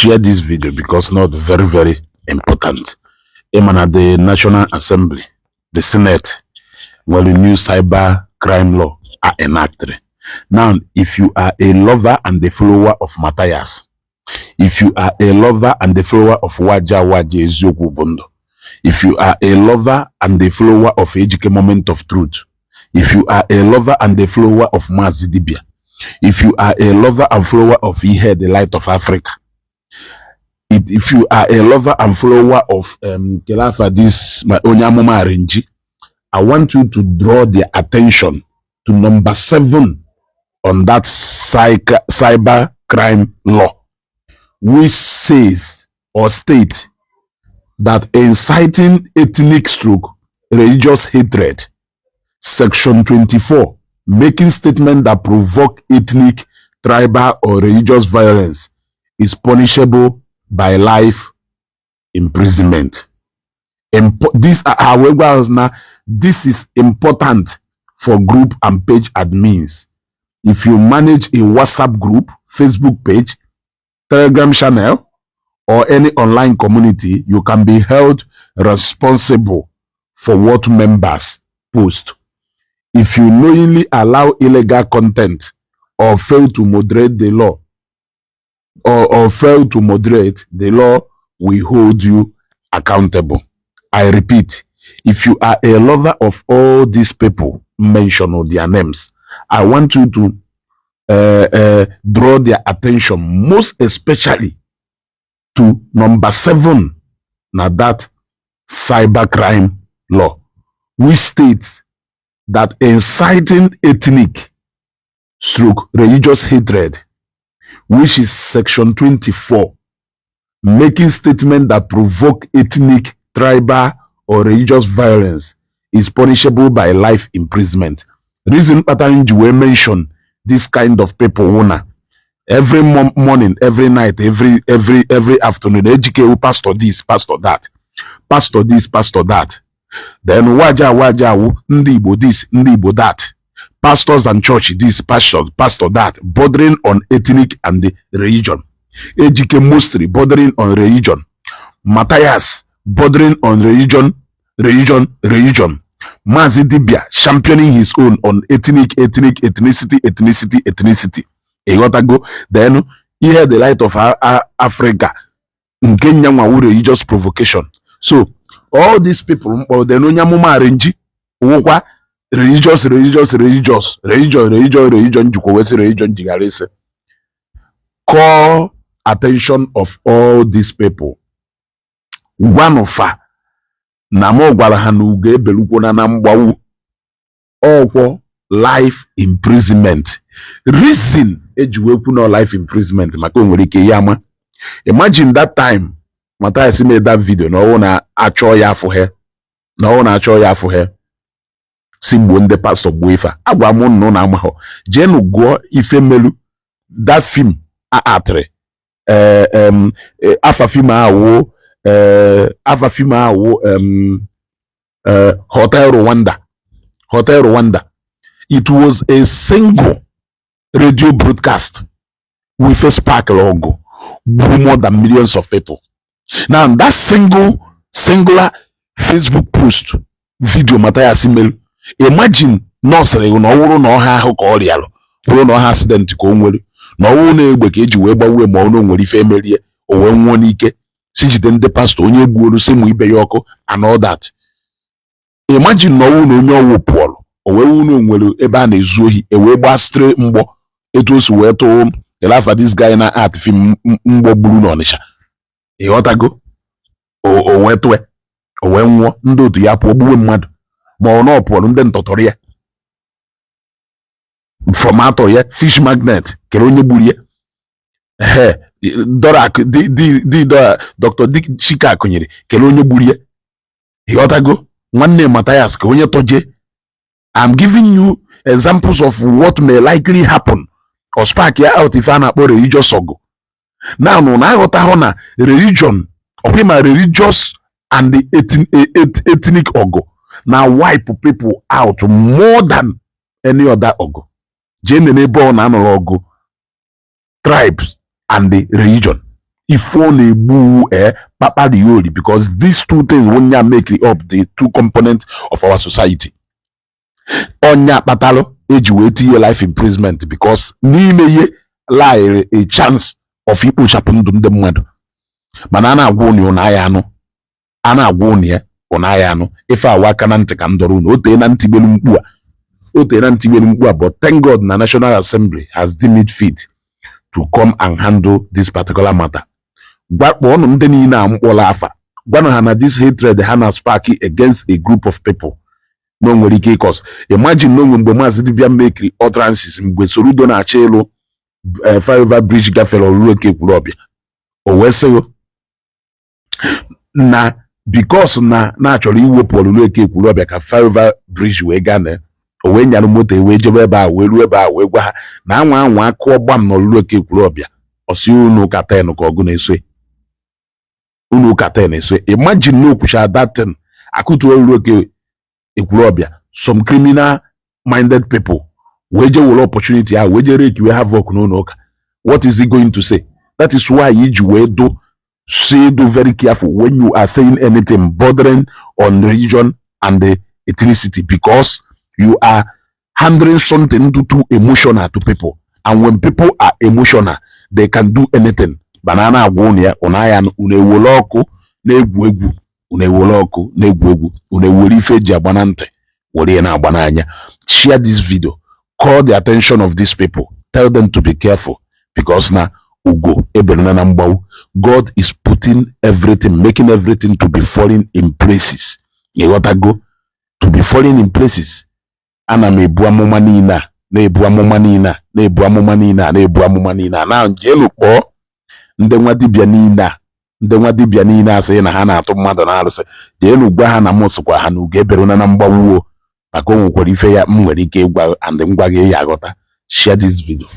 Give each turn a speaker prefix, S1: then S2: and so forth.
S1: Share this video because not very, very important. Ịma na the National Assembly, the Senate nwere new cyber crime law are enacted. Now, if you are a lover and a follower of Matthias, if you are a lover and a follower of Waja Waja Eziokwu bụ ndụ, if you are a lover and a follower of Ejike Moment of Truth, if you are a lover and a follower of Mazi Dibia, if you are a lover and follower of Ihe, the Light of Africa, if you are a lover and follower of Kelafa, this my onye amụma Arinji, I want you to draw their attention to number 7 on that cyber crime law, which says or states that inciting ethnic stroke religious hatred, section 24, making statement that provoke ethnic, tribal, or religious violence is punishable by life imprisonment. This, however, now this is important for group and page admins. If you manage a WhatsApp group, Facebook page, Telegram channel, or any online community, you can be held responsible for what members post. If you knowingly allow illegal content or fail to moderate the law, or fail to moderate, the law will hold you accountable. I repeat, if you are a lover of all these people mentioned or their names, I want you to draw their attention, most especially to number 7, now that cybercrime law, which states that inciting ethnic stroke religious hatred, which is section 24, making statement that provoke ethnic, tribal, or religious violence is punishable by life imprisonment. Reason kpatara m ji wee mention this kind of people wụ na every morning, every night, every afternoon, Ejike wu pastor this, pastor that, pastor this, pastor that. Then waja waja wu ndị Igbo this, ndị Igbo that, pastors and church this, pastor that, bordering on ethnic and the religion. Ejike mostly bordering on religion. Matthias bordering on religion, religion, religion. Mazi Dibia championing his own on ethnic, ethnic, ethnicity, ethnicity, ethnicity. Ịghọtago? Then ihe the Light of Africa nke nyanwa wu religious provocation. So all these people mkpọrọ, then onye amụma Arinji wụkwa religious, religious, religious, religion, religion, religion, jikwa wesị religion jighara isi. Call attention of all these people. Gwanụfa na mụ gwara ha na ugo ebelukwona na mgbawu ọkwọ life imprisonment. Reason eji wee kwu na life imprisonment, maka o nwere ike ya ama. Imagine that time Matthias made that video, na ọwụ na achọ ya afụhe, na ọwụ na achọ ya afụhe, si gbuo ndị pastọ, gbuo ife a. Agwa m nnụ na amahọ, jeenu gụọ ife melu that film a atịrị afa film awụ afa film awụ Hotel Rwanda, Hotel Rwanda. It was a single radio broadcast with a spark ọgụ gburu more than millions of people. Now that singular Facebook post video Matthias melu, imagine na ọ sịrị na ọ wụrụ na ọha ahụ ka ọ rịalụ, bụrụ na ọha accident ka o nwere, na ọwụ na egbe ka eji wee gbawue, ma ọ na o nwere ife emerie, o wee nwụọ n'ike, si jide ndị pastọ, onye gbuolu si mụ ibe ya ọkụ and all that. Imagine na ọwụ na onye ọwụ pụọlụ, o wee wụ na o nwere ebe a na-ezu ohi, e wee gbaa stray mgbọ, etu o si wee tụọ kelafa this guy na art film mgbọ gburu n'Ọnịsha. Ịghọtago? O wee tụe, o wee nwụọ, ndị otu ya pụọ gbuwe mmadụ, ma ọ na ọ pụọlụ ndị ntọtọrọ ya from atọ ya fish magnet kere onye gburu ya. Ehe, Dora di di di Dora, Dr. Dick Chika akụnyere kere onye gburu ya. Ịghọtago? Nwanne Matthias ka onye tọje. I'm giving you examples of what may likely happen or spark ya out ife a na-akpọ religious ọgụ. Now na aghọtaghọ na religion ọkwa ma religious and the ethnic ọgụ na wipe people out more than any other ọgụ. Jee nene ebe ọ na-anọrọ ọgụ tribes and the religion. Ife ọ na-egbu kpakpariori, because these two things won't make up the two components of our society. Ọnya kpatalụ eji wee tinye life imprisonment, because n'ime ihe laịrị a chance of ikpochapụ ndụ ndị mmadụ. Mana a na-agwa unu, ụnụ aya anụ. A na-agwa unu ya, ụnụ aya anụ. Ife awa aka na ntị ka m dọrọ unu. O tee na ntị gbelu mkpu a, o tee na ntị gbelu mkpu a. But thank God na National Assembly has deemed it fit to come and handle this particular matter. Gwa kpọọnụ ndị niile a mkpọrọ afa, gwanụ ha na this hatred ha na spark against a group of people na o nwere ike ịcause. Imagine na onwe mgbe Maazị Dibia mekiri utterances mgbe Soludo na-achọ ịlụ flyover bridge gafere Ọlụeke Ekwulọbịa, o wee sị na because na na-achọrọ iwepụ Ọlụlụ Ekwulọbịa ka flyover bridge wee gaa na o wee nyara moto wee jebe ebe a, wee ruo ebe a, wee gwa ha na anwa anwa akụọ gbam na Ọlụlụ Ekwulọbịa, ọsị unu ụka 10 ka ọgụ na-eso unu, ụka 10 eso. Imagine na okwucha that thing, akụtuo Ọlụlụ Ekwulọbịa, some criminal minded people wee je were opportunity ahụ wee je wreak havoc n'ụlọ ụka. What is he going to say? That is why iji wee do say, do very careful when you are saying anything bordering on religion and the ethnicity, because you are handling something too emotional to people, and when people are emotional, they can do anything. Mana a na-agwa unu ya, unu aya, unu ewere ọkụ na-egwu egwu, unu ewere ọkụ na-egwu egwu, unu ewere ife eji agba na ntị were ya na-agba n'anya. Share this video, call the attention of these people, tell them to be careful, because na ugo eberena na mgbawu. God is putting everything, making everything to be falling in places. Ịghọtago? To be falling in places. Ana m ebu amụma niile a na-ebu, amụma niile a na-ebu, amụma niile a na-ebu, amụma niile a na jelu kpọọ ndị nwa dibịa niile a, ndị nwa dibịa niile asị na ha na-atụ mmadụ na arụsị. Jeenu gwa ha na m sịkwa ha na ugo eberuna na mgbawuo, maka o nwekwara ife ya m nwere ike ịgwa and ngwa gị ya aghọta. Share this video.